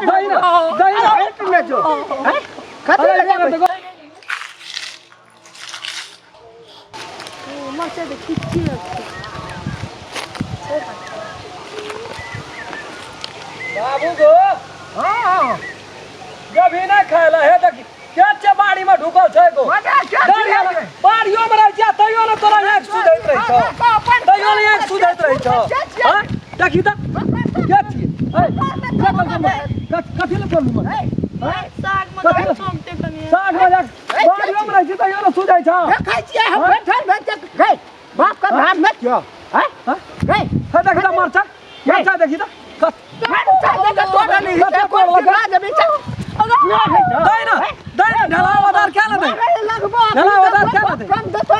दही ना दही ना हट ने जो हैं? कथी अरे लगे देखो मरचाइ तऽ ठीके छै। बाबू गो। हाँ जब ही नहीं खाए ला हे देखी के छै बाड़ी में ढुकल छै गो। मजा क्या डर गेल। बाड़ियो में रहै छै तैयो ने तोरा आँखि सुझैत रहै छौ, तैयो ने आँखि सुझैत रहै छौ। हँ देखी तऽ के छियै? ऐ, के कहलकै कथी लए तोड़लू मरचाइ? साग में कथी लए? ठोकते कनी। साग में जा बाड़ियो में रहै छै तैयो ने सुझै छौ। देखै छियै हम बैठल बैठल गई बाप का धार न क्यों हैं? हँ? गई हे देखी तऽ मरचाइ, मरचाइ देखी तऽ मरचाइ देख तोड़ल ही कते कोन तोड़लकै? चिल्ला देबी छै। दै ना दै ना, ढलावादार क्या ना दै? ढलावादार क्या ना दै? कम देतो।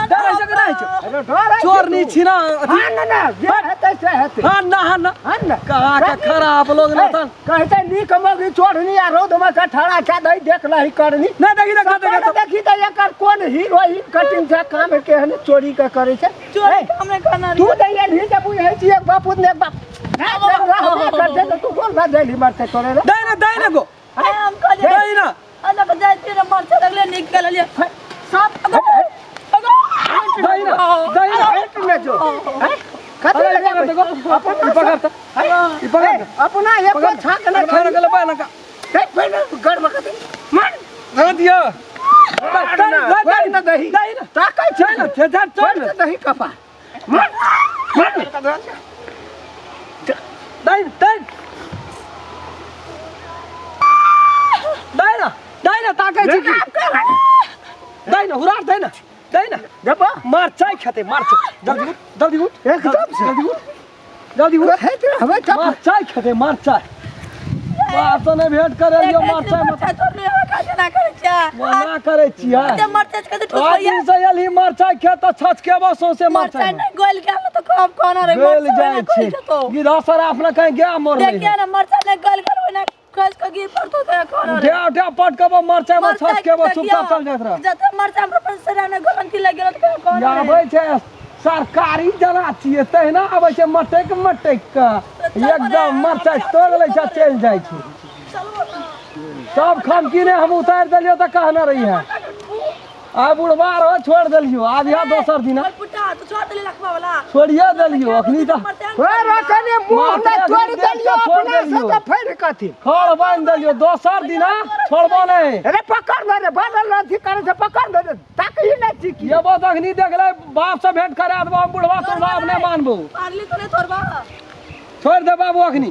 डरै छै कि नहि छै? अरे डरै छै चोरनी तू। छिना अथी। हाँ ना ना जे हेतै से हेतै। हाँ ना हाँ ना। हाँ ना। कहाँ के खराब लोग ना तन। कहते नीक मगी चोरनी आ रौद में के ठड़ा के दही देख लही करनी। नहीं देखी देख देख सपना देखी तऽ एकर कोन हीरोइन कटिंग छै काम केहन चोरी के करै छै। चोरी ए, काम नहि करना। तू तऽ एलही तऽ बुझै छी एक बाप ने एक बाप नहि रहबे करतै तऽ तू कोन बात देलही मरतै तोरे रे। दै ना दै ना गो। हम कहलियै दै ना। अलग जाइ छियै रे, मरचाइ लगलै नीक गेलियै सब। दै ना दै ना। हट ने जो हैं? कथी अरे लगेबै? देखो ई पकड़ तऽ ई पकड़। ए, अपना एको छाक नहि पकड़ खेली। गेलै बा ना का। ए, पहिने गढ़मे कथी मार। ना दियो। मार ना, दै ना दही। दै ना। ताकै छै दै ना थे थे मार चल ना दही कपा मार मार। दै दै दै ना दै ना ताकै छी की? दै ना हुरार दै ना दै ना। जब मरचाइ खेतै मरचाइ। जल्दी उठ जल्दी उठ। एकदम से। जल्दी उठ जल्दी उठ। कहैत रहबै तऽ मरचाइ खेतै मरचाइ। बाप से नहि भेंट करे लियो मरचाइ मत। मरचाइ तोड़ले खाना करै छियै। मना करै छियै। एते मरचाइ कते आदमी ठुसैया। से एलही मरचाइ खेत तऽ छचकेबो सौंसे मरचाइ मरचाइ नहि गलि गेल तऽ कहब कोना रे गलि मरचाइ जाइ नहि छै गलि जेतौ। गिधा सराफ ने कहीं गाय मरलै। देखिए ने मरचाइ नहि गलि गेल ओहिना खसि कऽ गिर पड़तौ तऽ कोना रे। उठा उठा पटकबो मरचाइ मे छचकेबो चुपचाप चल जाइत रह। जते मरचाइ हमरा पर से नहि गलंती लागि गेल तऽ कोना रे। आबै छै सरकारी जना छियै तहिना आबै छै मटक मटक कऽ एकदम मरचाइ तोड़ि लै छै चलि जाइ छै। चलबो ना। सब खमकी ने हम उतारि देलियौ तऽ कहने रहियै आ बुढ़बा रहो छोड़ि देलियौ आब इएह दोसर दिना। पुट्टा तू छोड़ देली लखबा वाला। छोड़िए देलियौ अखनी तऽ। तोरा कने मुँह माथे नहि अखनी तोड़ि देख कऽ देलियौ छोड़ि अपना से देलियौ। तऽ फेर कथी खड़ बान्हि देलियौ दोसर दिना छोड़बो नहि। अरे पकड़ ले रे बादल अथी करे छै पकड़ ले रे ताकही नहि छी की। एबो तऽ अखनी देखले बाप से भेंट करा देबो हम बुढ़बा तुढ़बा आब नहि मानबो। पागली तो नहीं तोड़बा। छोड़ि दे बाबू अखनी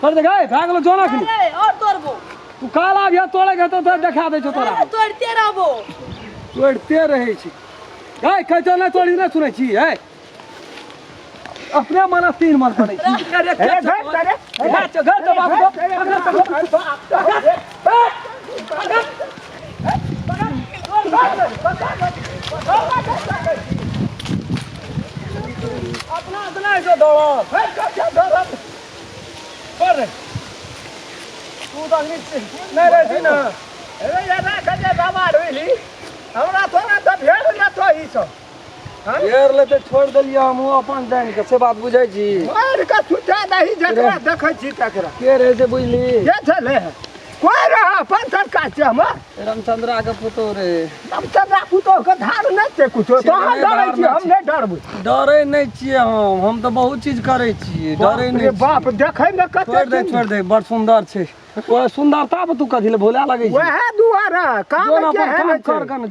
छोड़ि दे गै भए गेलौ जोन अखनी। अरे और तोड़बो। तू काल आबिहे तोड़े के हेतौ तऽ देखा दै छौ तोरा। अरे तोड़ते रहबो। तोड़िते रहै छी गै कहै छौ नहि तोड़ी नहि सुनै छी है अपने मन तीन मन पड़ै छी। अरे अरे घर करे घर चल घर चल बाबू अपना अपना जो दौड़ल छोड़ रे तू तऽ अखनी नहि रहै छी ने। अरे यार कते बाबा रोइली हमरा थोड़ा तऽ भेल न तो ई सब। घेर ले तऽ छोड़ि देलियै हमहूँ अपन जानि कऽ से बात बुझै छी। मारि कऽ छुटा दही जकरा देखै छी तकरा। के रहै से बुझली? के छलै हे? कोइ रह अपन सरकार छै हमर। रामचंद्रा के पुतोह रे। रामचंद्रा पुतोह के धार नहि छै कुछो। छै, तोहर नहि, डरै धार छी नहि हम छै। नहि डरबै। डरै नहि छियै हम तऽ बहुत चीज करै छियै डरै बाप नहि रे बाप देखै मे कते छोड़ि दे छोड़ि दे बड़ सुन्दर छै। ओह सुन्दरता पर तू कथी लए भोला लगै छी? वएह दुआरे काम जोन के अपन है काम नहि कर छै। कन।